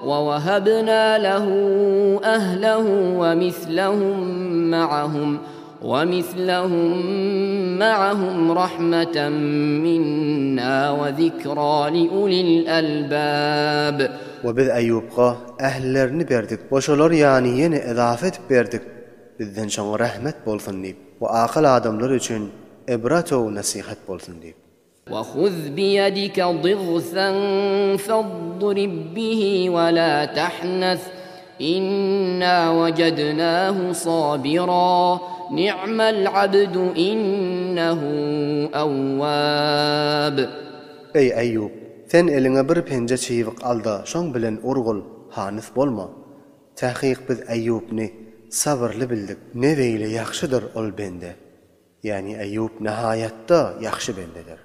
وَوَهَبْنَا لَهُ أَهْلَهُ وَمِثْلَهُم مَّعَهُمْ وَمِثْلَهُم مَّعَهُمْ رَحْمَةً مِنَّا وَذِكْرَىٰ لِأُولِي الْأَلْبَابِ. We biz Eýýupga ählilerini berdik we şolar ýany ýene yzafa edip berdik, bizden şoňa rehmet bolsun diýip we akyl adamlar üçin ibrat-u nesihat bolsun diýip. وخذ بيدك ضغثا فاضرب به ولا تحنث إنا وجدناه صابرا نعم العبد إنه أواب. Eý, Eýýup! Sen eliňe bir penje çybyk al-da, şoň bilen urgul, hanys bolma. Takyk biz Eýýupny sabyrly bildik. Ne beýle ýagşydyr ol bende. Ýagny Eýýup nihaýatda ýagşy bendedir.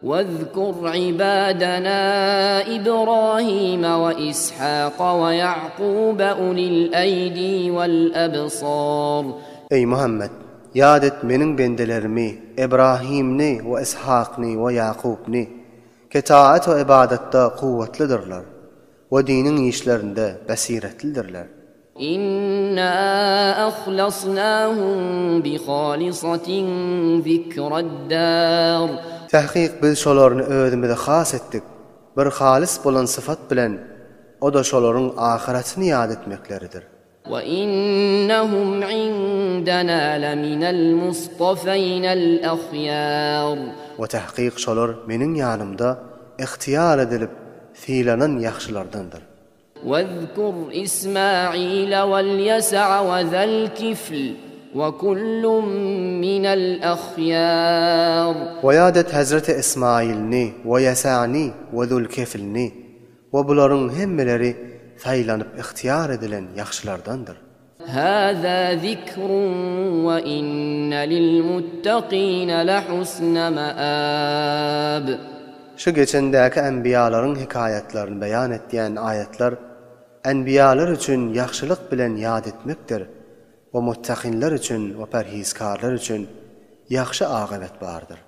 Wezkur ibadana Ibrahime we Ishaka we Ýakuba ulil eýdi wel ebsar. Eý, Muhammet! Ýat et Meniň bendelerimi, Ibrahimni we Ishakny we Ýakupny, ki taat we ybadatda kuwwatlydyrlar we diniň işlerinde besiretlidirler. Inna ahlasnahum bihalisatin zikraddar. Tahkyk biz şolaryny özümize has etdik, bir halys bolan syfat bilen, o-da şolaryň ahyretini ýat etmekleridir. We innehum indena leminel mustafeynel ahýar. We tahkyk şolar meniň ýanymda ygtyýar edilip sylanan ýagşylardandyr. Wezkur Ismaile welýesa'a we zelkifl we kullun minel ahýar. We ýat et Hezreti Ismailni we Ýesa'ni we Zülkiflni we bularyň hemmeleri saýlanyp ygtyýar edilen ýagşylardandyr. Hâzâ zikrun we inne lilmuttakîne lehusne meâb. Şu geçendäki enbiýalaryň hekaýatlaryny beýan etýän aýatlar enbiýalar üçin ýagşylyk bilen ýat etmekdir we muttakynlar üçin we perhizkarlar üçin ýagşy akybet bardyr.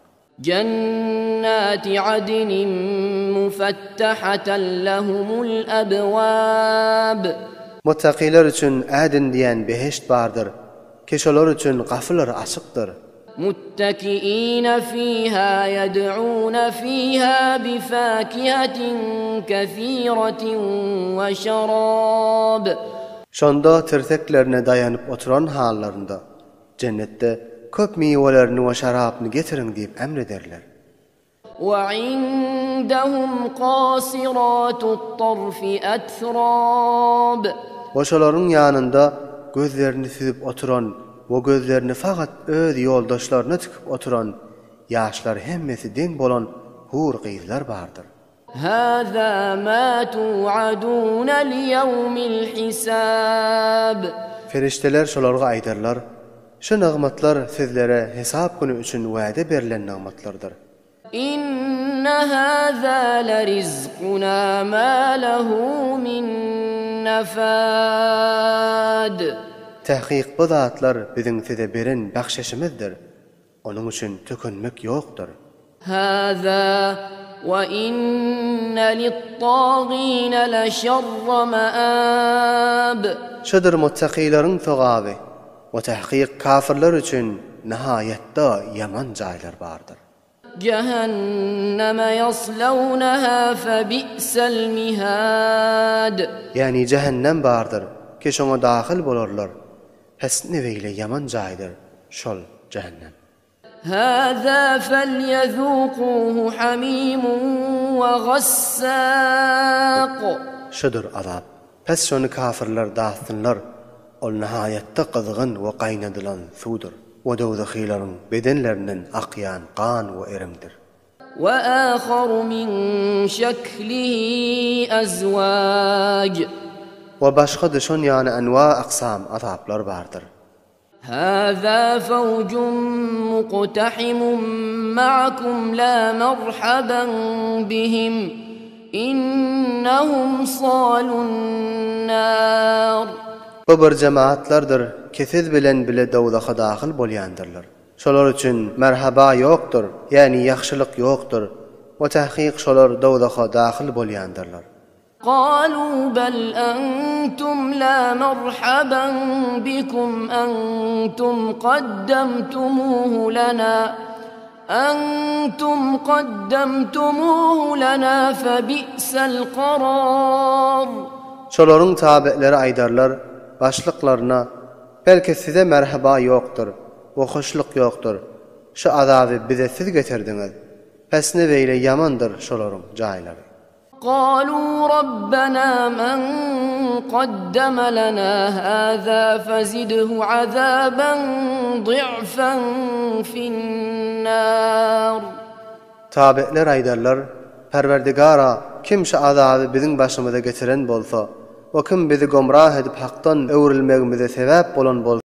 Jennati adnin mufattahatan lehumul ebwab. Muttakylar üçin Adn diýen behişt bardyr, ki şolar üçin gapylary açykdyr. Muttakiine fiha yed'une fiha bifakihatin kesiretin we şerab. Şonda tirseklerine daýanyp oturan hallarynda, Jennetde köp miwelerini we şarapyny getiriň diýip emr ederler. We indehum kasiratu't-tarfi etrab. We şolaryň ýanynda gözlerini süzüp oturan we gözlerini fakat öz ýoldaşlaryna tikip oturan, ýaşlary hemmesi deň bolan hur gyzlar bardyr. Hâzâ mâ tu'adûne liýewmil hisâb. Perişdeler şolarga aýdarlar, Şu nygmatlar sizlere hesap güni üçin wada berlen nygmatlardyr. Inne hâzâ lerizkunâ mâ lehu min nefâd. Tahkyk bu zatlar biziň size beren bahşeşimizdir. Onuň üçin tükenmek ýokdur. Hâzâ we inne littâgîne leşerre meâb. Şudur muttakylaryň sogaby, we tahkyk kafyrlar üçin nihaýatda ýaman jaýlar bardyr. Jehenneme ýaslawnaha febi'sel mihâd. Ýagny jähennem bardyr, ki şoňa dahyl bolarlar. Pes ne beýle ýaman jaýdyr şol jähennem. Hâzâ felýezûkûhu hamîmun we gassâk. Şudur azap. Pes şony kafyrlar datsynlar, ol nihaýatda gyzgyn we gaýnadylan suwdur we dowzahylaryň bedenlerinden akýan gan we iriňdir. We âharu min şeklihi ezwâj. We başga-da şon ýaly enwa-aksam azaplar bardyr. Hâzâ fewcun muktahimun ma'akum lâ merhaben bihim innehum sâlun nâr. Bu bir jemaatlardyr ki siz bilen bile dowzaha dahyl bolýandyrlar. Şolar üçin merhaba ýokdur, ýagny ýagşylyk ýokdur we tahkyk şolar dowzaha dahyl bolýandyrlar. Galu bel entum la merhaban bikum entum kaddemtumuhu lena entum kaddemtumuhu lena febi'sel karar. Şolaryň tabeleri aýdarlar, başlyklaryna, Belki size merhaba ýokdur we hoşluk ýokdur, şu azaby bize siz getirdiňiz, pes ne beýle ýamandyr şolaryň jaýlary. Galu Rabbena men gaddeme lena haza fezidhu azaban di'fen finnar. Tabeler aýdarlar, Perwerdigara, kim şu azaby biziň başymyza getiren bolsa we kim bizi gomrah edip hakdan öwrülmegimize sebäp bolan bolsa.